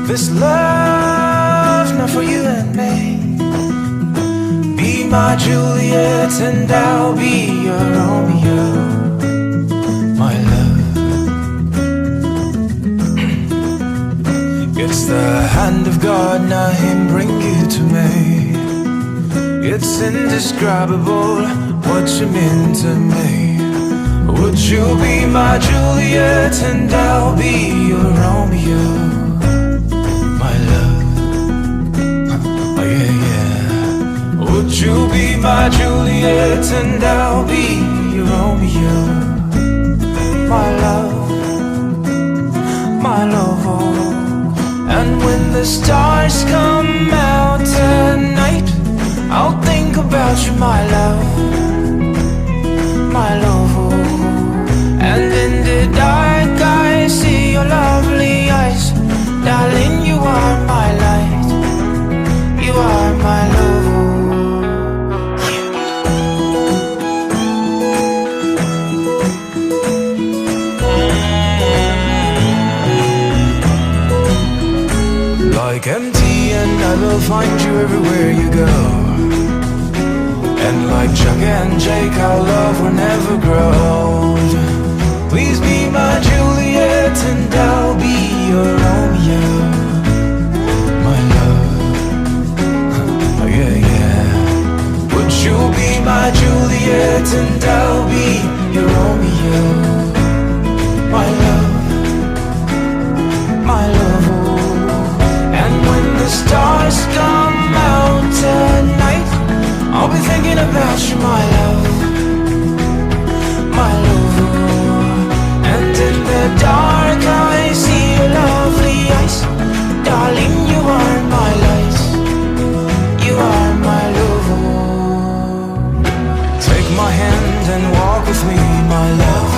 This love's not for you and me. Be my Juliet and I'll be your Romeo, my love. It's the hand of God, now him bring you to me. It's indescribable what you mean to me. Would you be my Juliet and I'll be your Romeo, my love? Oh yeah, yeah. Would you be my Juliet and I'll be your Romeo, my love, my love, oh. And when the stars come out tonight, I'll think about you, my love, my love, oh. And in the dark I see your lovely eyes. Darling, you are my light, you are my love, oh. Like MTN, I will find you everywhere you go. And like Chuck and Jake, our love will never grow old. Please be my Juliet and I'll be your Romeo, my love. Oh yeah, yeah. Would you be my Juliet and I'll be your Romeo, my love, my love, oh. And when the stars come out tonight, I'll be thinking about you, my love, my love, oh. And in the dark I see your lovely eyes. Darling, you are my light, you are my love, oh. Take my hand and walk with me, my love.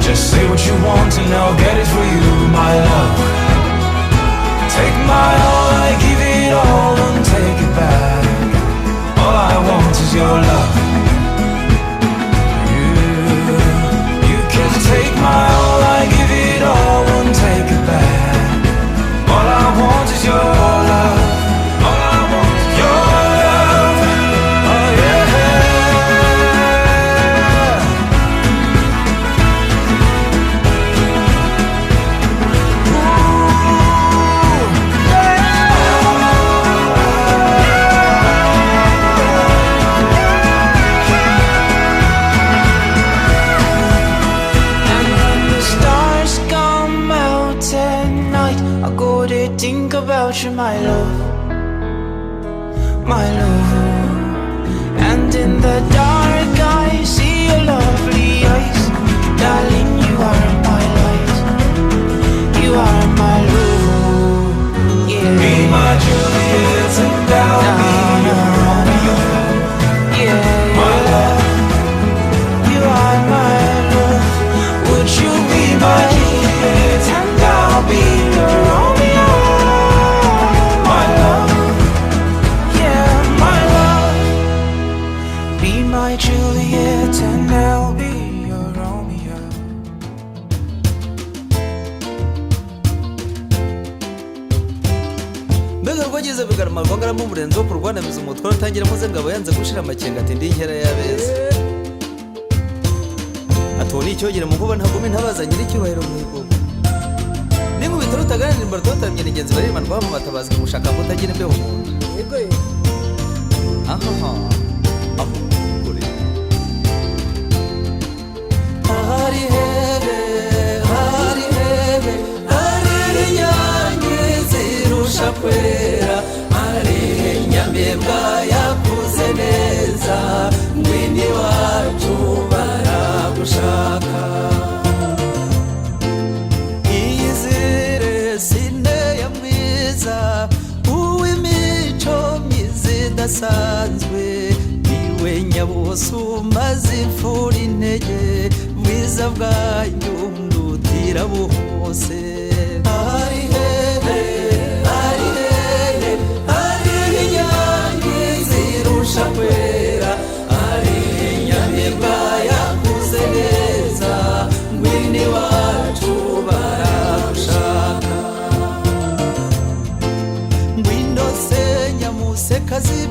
Just say what you want and I'll get it for you, my love. Take my all, I give it all and take it back. All I want is your love. You can take my all, I give it all and take it back. All I want is your love. All I want is your love. Oh yeah. Ooh, yeah. And when the stars come out tonight, I go to think about you, my love, my love, oh. And in the dark I see your lovely eyes. Darling, you are my light, you are my love, oh. Yeah. Be my Juliet and I'll be your Romeo, yeah, my love, you are my love. Would you be my Juliet and I'll be your Romeo, my love, yeah, my love. Be my Juliet and I'll be your Romeo. Mbega rwageze Bugarama rwangaramo umurenzi wo kurwanamiza umutwaro utangira muze ngabo yanze gushira amakenga ati ndi inkera y'abeza. Ati uwo ni icyogere mu nkuba ntaguma intabaza nyiricyubahiro mu igogo. N'inkubito rutaganira imbarutso bataramye ingenzi barima rwamamatabazi kumushaka ngo utagira imbeho mu nda. Ahaha, aho kure. Hari hebe, hari hebe, hari inyange zirusha kwera, hari inyamibwa yakuze neza, ngwino iwacu baragushaka. Iyizire sine ya mwiza, uw'imico myiza idasanzwe, niwe nyabuso umaze imfura intege, bwiza bwanyu ndutira buhose. Ari hehe, ari hehe, ari inyange zirusha kwera, ari inyamibwa yakuze neza, ngwino iwacu baragushaka.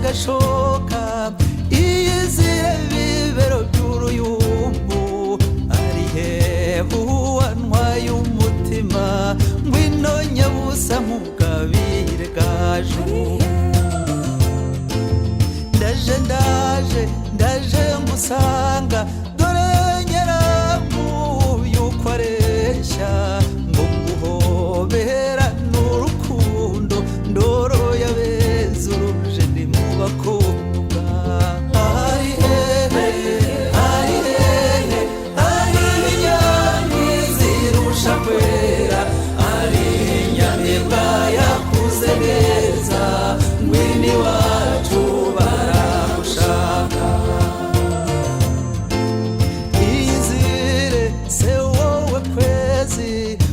Gashoka, iyizire bibero by'uruyumbu, ari hehe uwantwaye umutima? Ngwino nyabusa nkugabire gaju. Ndaje, ndaje, ndaje ngusanga, dore nyaranguye uko areshya, ngo nguhobera n'urukundo, ndoro yabeza uruje ndi mu bakobwa. Ari hehe, ari hehe, ari inyoni zirusha kwera, ari inyamibwa yakuze neza, ngwino iwacu baragushaka. Iyizire se wowe kwezi,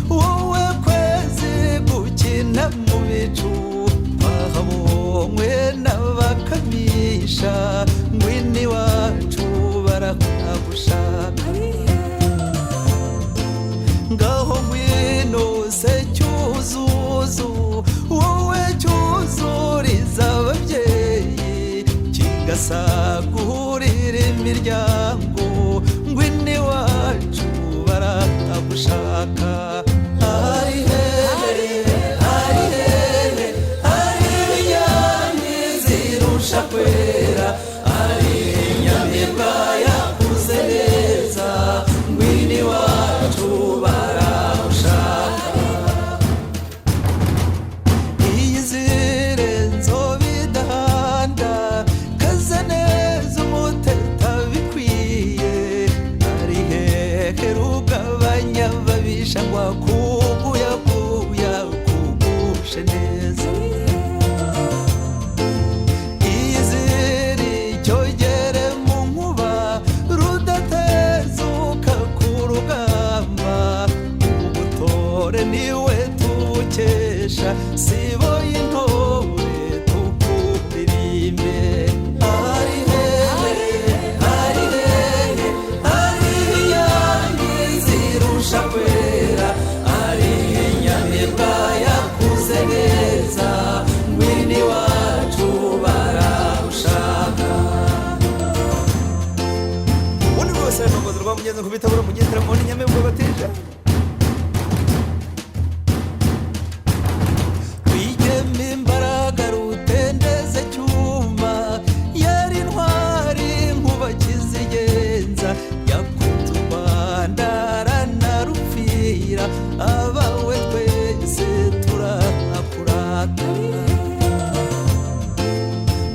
wowe kwezi gukina mu bicu, twahabonywe n'abakamisha, ngwino iwacu baragushaka. Ngaho ngwino se Cyuzuzo, wowe cyuzuriza ababyeyi, kigasagurira imiryango, ngwino iwacu baragushaka. Ari hehe, ari hehe, ari inyoni zirusha kwera, ari inyamibwa yakuze neza, ngwino iwacu baragushaka. Iyizire nzobe idahanda, kaze neza umuteta bikwiye, ari hehe rugabanya babisha, ngo akuguyaguya kugushe neza? Iyizire icyogere mu nkuba, rudatezuka ku rugamba, ubutore niwe tubukesha, sibo y'intore tukuririmbe. Ari hehe, ari hehe, ari inyange zirusha kwera, ari inyamibwa yakuze neza, ngwino iwacu baragushaka. Ubundi rwose nongozi rwa mugenzi kubitabura mu gitaramo n'inyamibwa batija. Wigeme imbaraga rutendeze cyuma, yari intwari nkuba kizigenza, yakunze u Rwanda aranarupfira, abawe twese turakurata.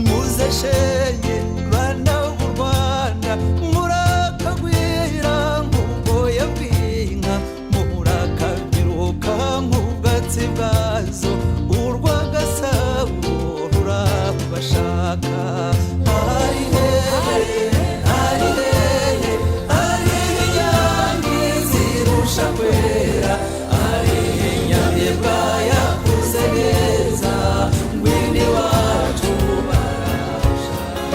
Muze shenge bana b'u Rwanda, murakagwira nk'ubwoya bw'inka, murakabyiruka nk'ubwatsi bwazo, urwa Gasabo rurabashaka. Ari hehe, ari hehe, ari inyange zirusha kwera, ari inyamibwa yakuze neza, ngwino iwacu baragushaka.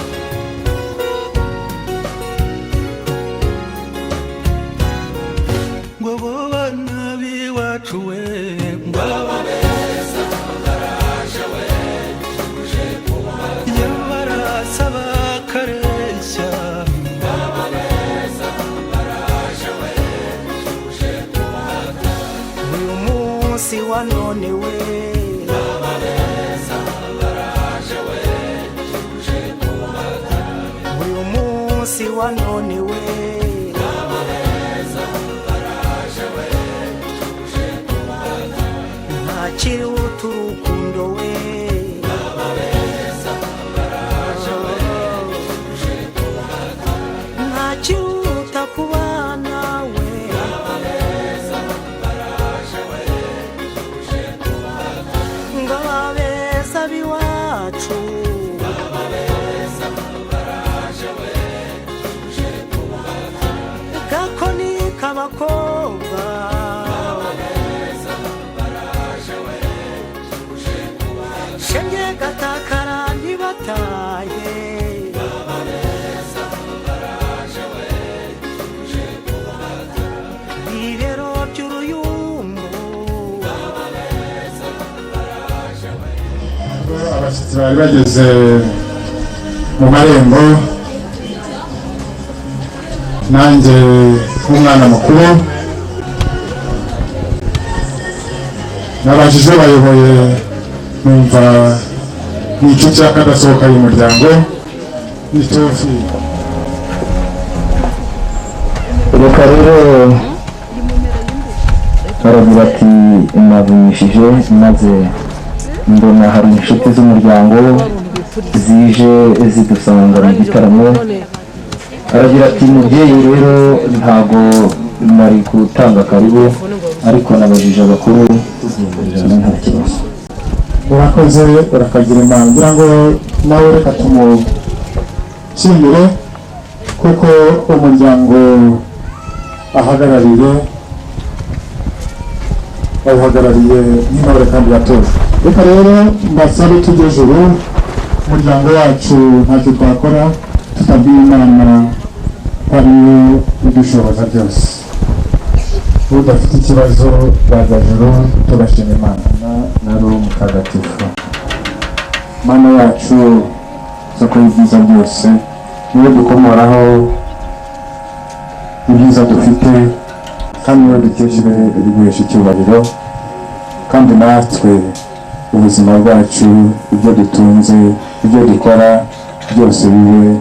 Ngo abo bana b'iwacu we, ngo abo beza baraje we, iyo barasa bakareshya, Uyu munsi wa none we, uyu munsi wa none we, ntakiruta urukundo we, ntakiruta kubana we. Ngo ababeza b'iwacu, gakoni k'abakobwa, shenge gatakara ntibataye. Ibibero by'uruyumbu. Abashyitsi bari bageze Mu marembo, nanjye nk'umwana mukuru nabajije bayoboye, numva ni inshuti y'akadasohoka y'umuryango, ni Teofili. Reka rero baragira ati: "Navunyishije maze mbona hari inshuti z'umuryango zije zidusanga mu gitaramo." Aragira ati: "Mubyeyi rero, ntago nari gutanga karibu, ariko nabajije abakuru nta kibazo." Urakoze, urakagira Imana. Ngira ngo nawe reka tumushimire, kuko umuryango ahagarariye bawuhagarariye nk'intore kandi yatowe. Reka rero mbasabe tujye juru. Umuryango wacu ntacyo twakora tutabwiye Imana ko ariyo idushoboza byose. Udafite ikibazo baza juru, tugashima Imana Na Roho Mutagatifu. Mana yacu, soko y'ibyiza byose, niwe dukomoraho ibyiza dufite, kandi niwe dukesha ibiguhesha icyubahiro. Kandi natwe ubuzima bwacu, ibyo dutunze, ibyo dukora byose bibe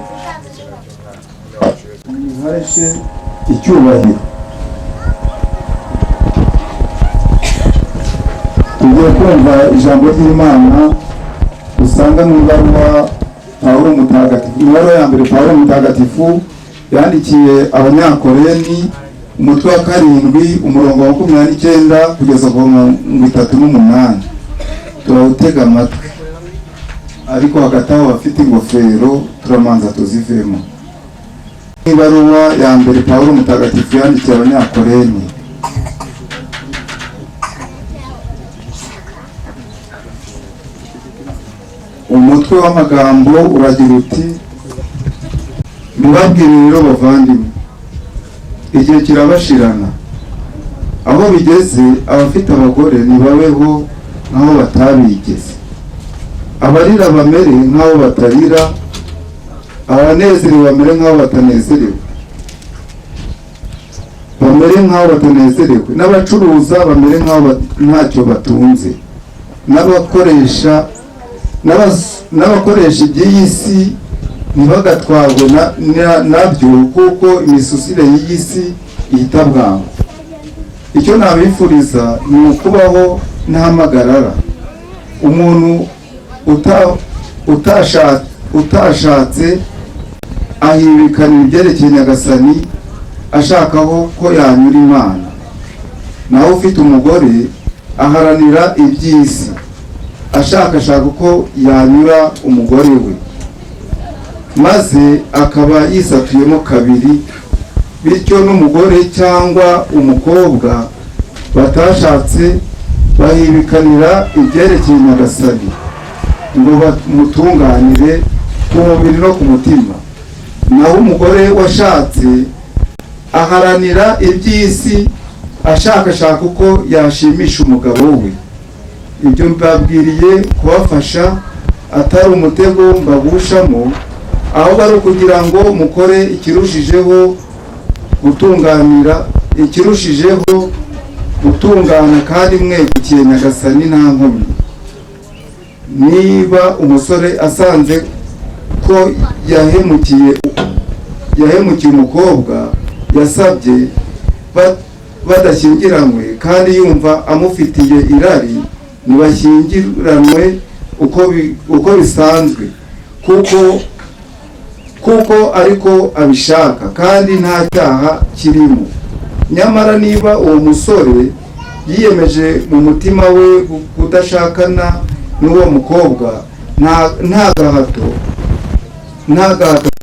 Muheshe icyubahiro. Tugiye kumva ijambo ry'Imana usanga mu ibaruwa Pawulo Mutagatifu, ibaruwa ya mbere Pawulo Mutagatifu yandikiye Abanyakoreni, umutwe wa 7, umurongo wa 29 kugeza ku 38. Turawutega amatwi, ariko hagati aho abafite ingofero turamanza tuzivemo. Ibaruwa ya mbere Pawulo Mutagatifu yandikiye Abanyakoreni, umutwe w'amagambo uragira uti: "Mbabwire rero bavandimwe, igihe kirabashirana. Aho bigeze, abafite abagore ntibabeho nk'aho batabigeze, abarira bamere nk'aho batarira, abanezerewe bamere nk'aho batanezerewe, bamere nk'aho batanezerewe, n'abacuruza bamere nk'aho ntacyo batunze, n'abakoresha iby'iyi si ntibagatwarwe nabyo, kuko imisusire y'iyi si ihita bwangu. Icyo nabifuriza ni ukubaho ntamagarara. Umuntu utashatse ahibikana ibyerekeye Nyagasani, ashakaho ko yanyura Imana. Naho ufite umugore aharanira iby'isi, ashakashaka uko yanyura umugore we, maze akaba yisatuyemo kabiri. Bityo n'umugore cyangwa umukobwa batashatse bahibikanira ibyerekeye Nyagasani, ngo bamutunganire ku mubiri no ku mutima. Naho umugore washatse aharanira iby'isi, ashakashaka uko yashimisha umugabo we. Ibyo mbabwiriye kubafasha, atari umutego mbagushamo, ahubwo ari ukugira ngo mukore ikirushijeho gutunganira, ikirushijeho gutungana, kandi mwegukiye Nyagasani nta nkomyi. Niba umusore asanze ko yahemukiye umukobwa yasabye badashyingiranywe, kandi yumva amufitiye irari, ntibashyingiranwe uko bisanzwe, kuko ariko abishaka, kandi nta cyaha kirimo. Nyamara niba uwo musore yiyemeje mu mutima we kudashakana n'uwo mukobwa, nta gahato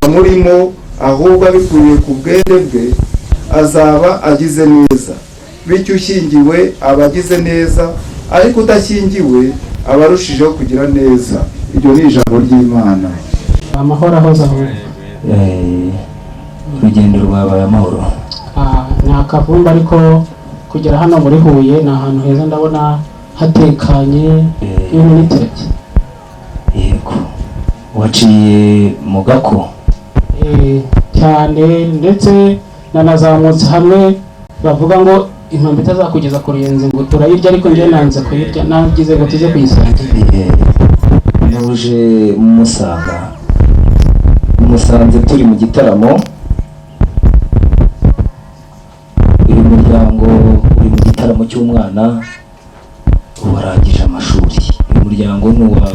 kamurimo, ahubwo abikuye ku bwende bwe, azaba agize neza. Bityo ushyingiwe aba agize neza, ariko udashyingiwe aba arushijeho kugira neza." Iryo ni ijambo ry'Imana. Amahoro ahoze aho. Urugendo rwabaye amahoro? Ni akavumbi, ariko kugera hano muri Huye ni ahantu heza, ndabona hatekanye, ibintu ni tereke. Yego, Waciye mu Gako? Cyane, ndetse nanazamutse hamwe bavuga ngo impamvu itazakugeza ku Ruyenzi ngo turayirya, ariko njye nanze kuyirya, nagize ngo tuze kuyisangira. Nuje musanga, musanze turi mu gitaramo. Uyu muryango uri mu gitaramo cy'umwana warangije amashuri. Uyu muryango ni uwa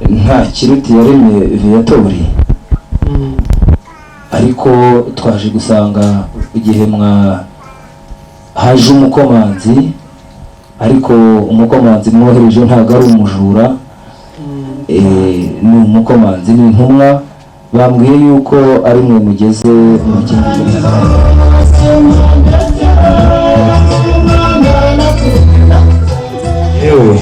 Ntakirutiyaremye Viatori, ariko twaje gusanga igihe mwa haje umukomanzi, ariko umukomanzi mwohereje ntabwo ari umujura, ni umukomanzi, ni intumwa. Bambwiye yuko ari mwe mugeze mu kindi. Yewe,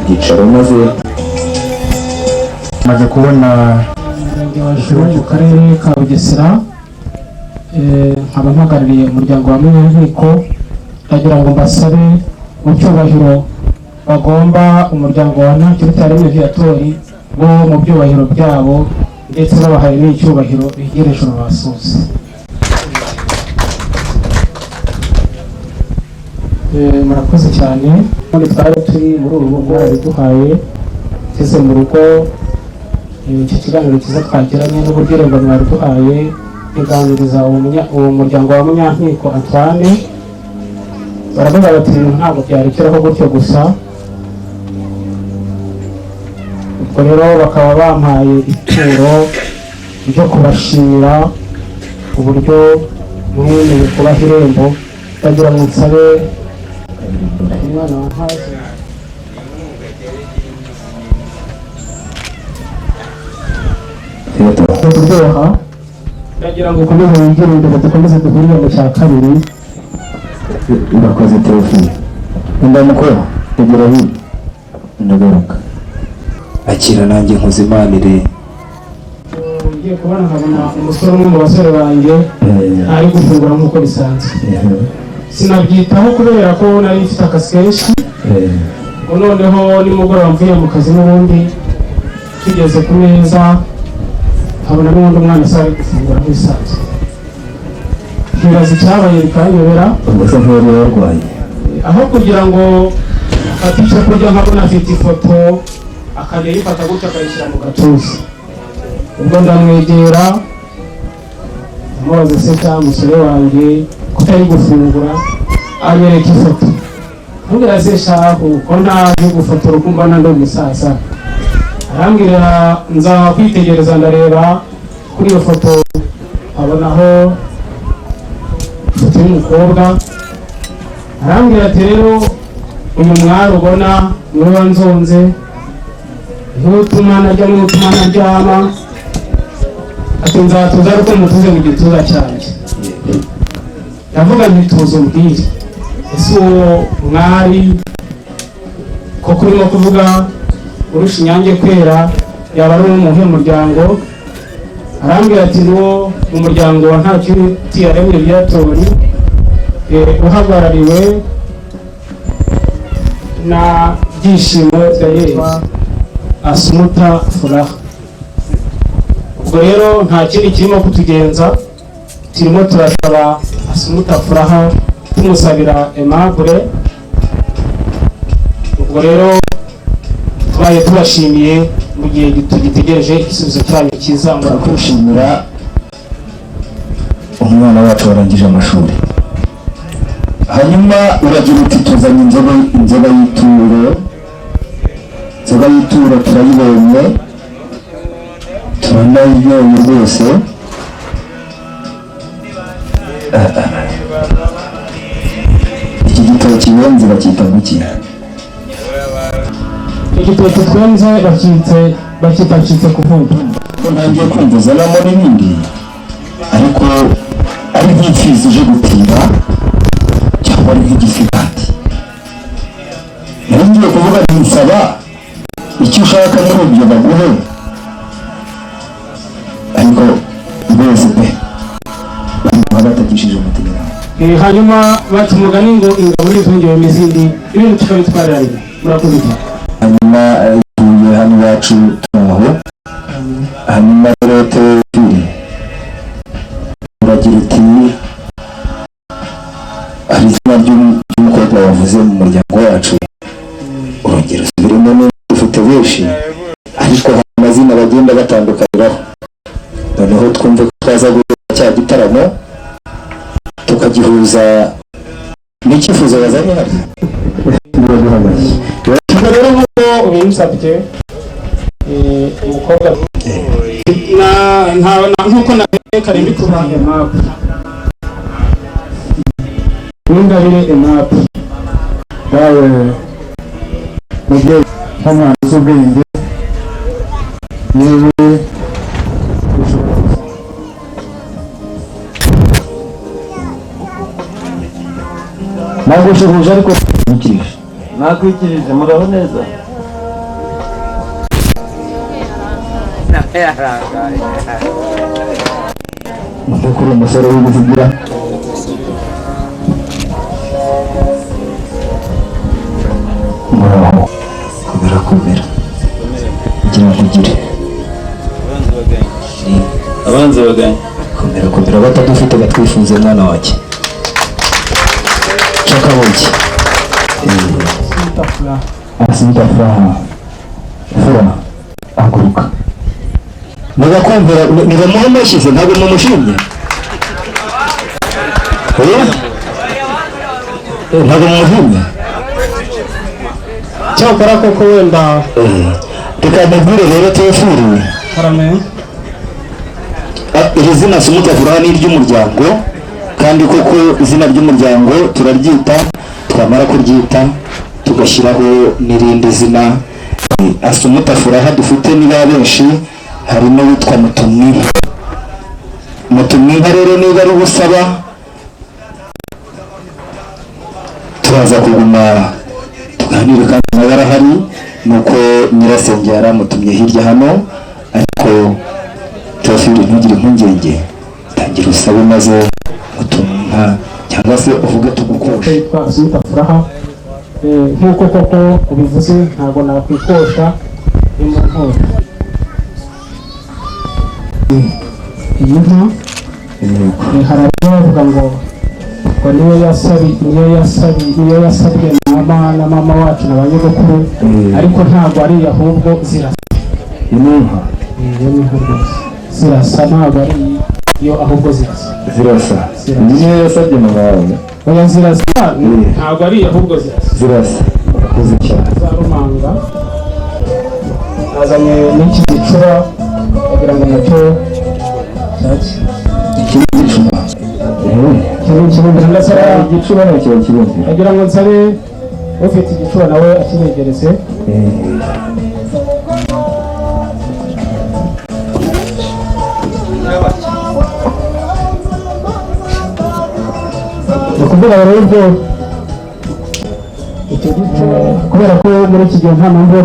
ibyicaro maze Maze kubona Umurenge wa Juru mu karere ka Bugesera, nkaba mpagarariye umuryango wa Munyankiko. Ndagira ngo mbasabe mu cyubahiro bagomba umuryango wa Ntakirutiyaremye Viatori, bo mu byubahiro byabo, ndetse babahaye n'icyubahiro, bigire ijoro basuze. Murakoze cyane. None twari turi muri uru rugo biduhaye, tugeze mu rugo, iki kiganiro cyiza twagiranye n'uburyo irembo mwariduhaye, ntiganiriza uwo muryango wa Munyankiko Antoine, baravuga bati ibintu ntabwo byarekeraho gutyo gusa. Ubwo rero bakaba bampaye ituro ryo kubashimira uburyo mwemeye kubaha irembo. Ndagira ngo nsabe umwana wa Nkazi. Kuryoha, ndagira ngo ukomeze wigire imbere, dukomeze duhurire mu cya kabiri. Urakoze Teofile. Ndamukora tegera hino, ndagaruka akira nanjye nkuzimanire. Ngiye kubona nkabona umusore umwe mu basore banjye ari gufungura nk'uko bisanzwe, sinabyitaho kubera ko nari mfite akazi kenshi. Ngo noneho nimugoroba mvuye mu kazi n'ubundi tugeze ku meza, nkabona n'ubundi umwana asa ari gufungura nk'ibisanzwe, nkibaza icyabaye bikanyobera. Ubwo se ntiwari warwaye? Aho kugira ngo afate icyo kurya, nkabona afite ifoto, akajya ayifata gutya akayishyira mu gatuza. Ubwo ndamwegera, ndamubaza: "Se cyangwa musore wanjye, kutari gufungura?" Anyereka ifoto. Ntubwira se shahu ko ntazi gufotora, uko mbona ndi umusaza. Arambwira, nza kwitegereza, ndareba kuri iyo foto, nkabonaho ifoto y'umukobwa. Arambwira ati: "Rero uyu mwari ubona niwe wanzonze, niwe utuma najya, niwe utuma naryama." Ati: "Nzatuza ariko mutuze mu gituza cyanjye." Ndavuga nti: "Tuza umbwire, ese uwo mwari koko urimo kuvuga urusha inyange kwera yaba ari uwo mu muhe muryango?" Arambwira ati: "N'uwo mu muryango wa Ntakirutiyaremye Viatori, uhagarariwe na Byishimo Dayeri Asumuta Furaha." Ubwo rero nta kindi kirimo kutugenza, turimo turasaba Asumuta Furaha, tumusabira Aimable. Ubwo rero tubaye tubashimiye mu gihe tugitegereje igisubizo cyanyu cyiza. Murakoze. Turakwishimira umwana wacu warangije amashuri. Hanyuma uragira uti: "Tuzanye inzoga, inzoga y'ituro." Inzoga y'ituro turayibonye, turanayinyoye rwose. Iki gitoki wenze bacyita nguki? Igitoki twenze bakitse bakita ncitse kuvumba. Ko ntangiye kumva uzanamo n'ibindi, ariko ari nk'imfizi ije gutira cyangwa ari nk'igisigati. Nari ngiye kuvuga nti: "Nsaba icyo ushaka muri ibyo baguhe," ariko Wandikishije umutima. Hanyuma baca umugani ngo ingabo n'izongewe n'izindi, ibintu tukabitwarira rimwe. Murakoze cyane. Hanyuma tuye hano iwacu turaho. Hanyuma rero Teofili, uragira uti hari izina ry'umukobwa wavuze mu muryango wacu, urongera usubiremo neza. Ufite benshi ariko hari amazina bagenda batandukaniraho, noneho twumve ko twaza guhuza cya gitaramo tukagihuza n'icyifuzo bazanye hano. Ubwo rero nk'uko ubinsabye, umukobwa nk'uko na kare mbikubwiye, Aimable Uwingabire Aimable. Dawe mubyeyi, nk'umwana uzi ubwenge, yewe ushobora Nagushuhuje ariko ntukirije. Nakwikirije, muraho neza. Nk'uko uri umusore w'ubuvugira. Muraho, komera komera, gira nkugire. Abanzi baganye. Komera komera, batadufite batwifuze mwana wanjye cakabuki. Asita furaha, fura, haguruka. Nibakumvira nibamuha amashyi se, ntabwo mumushimye? Oya? Ntabwo mumushimye. Cyakora koko wenda. Reka mubwire rero Teofili. Karame. Iri zina Sumuta Furaha ni iry'umuryango, kandi koko izina ry'umuryango turaryita, twamara kuryita tugashyiraho n'irindi zina. Asumuta Furaha dufite niba benshi, hari n'uwitwa Mutumwinka. Mutumwinka rero niba ari busaba, turaza kuguma tuganire kandi nawe arahari, nuko nyirasenge yaramutumye hirya hano. Ariko Teofili, ntugire impungenge, tangira usabe maze Mutumwinka cyangwa se uvuge tugukoshe. Yitwa Asumta Furaha. Nk'uko koko ubivuze, ntabwo nakwikosha ni mu nkota iyi nka. Hari abavuga ngo niyo yasabwe mama na mama wacu na ba nyogokuru, ariko ntabwo ari iyo, ahubwo zirasa. Iyi ni inka. Iyo ni inka rwose, zirasa, ntabwo ari iyo, ahubwo zirasa. Zirasa. Iyi niyo yasabye mama wawe? Oya, zirasa, ntabwo ari iyo, ahubwo zirasa. Zirasa, urakoze cyane. Za rumanga nazanye n'iki gicuba kugira ngo nacyo cyake. Iki ni igicuba? Iki ni ikibumbiro, ndasaba. Igicuba ni kiba kibumbiro. Ndagira ngo nsabe ufite igicuba nawe akinyegereze. Ni ukuvuga rero ubwo icyo gicuba, kubera ko muri iki gihe nta mpamvu yo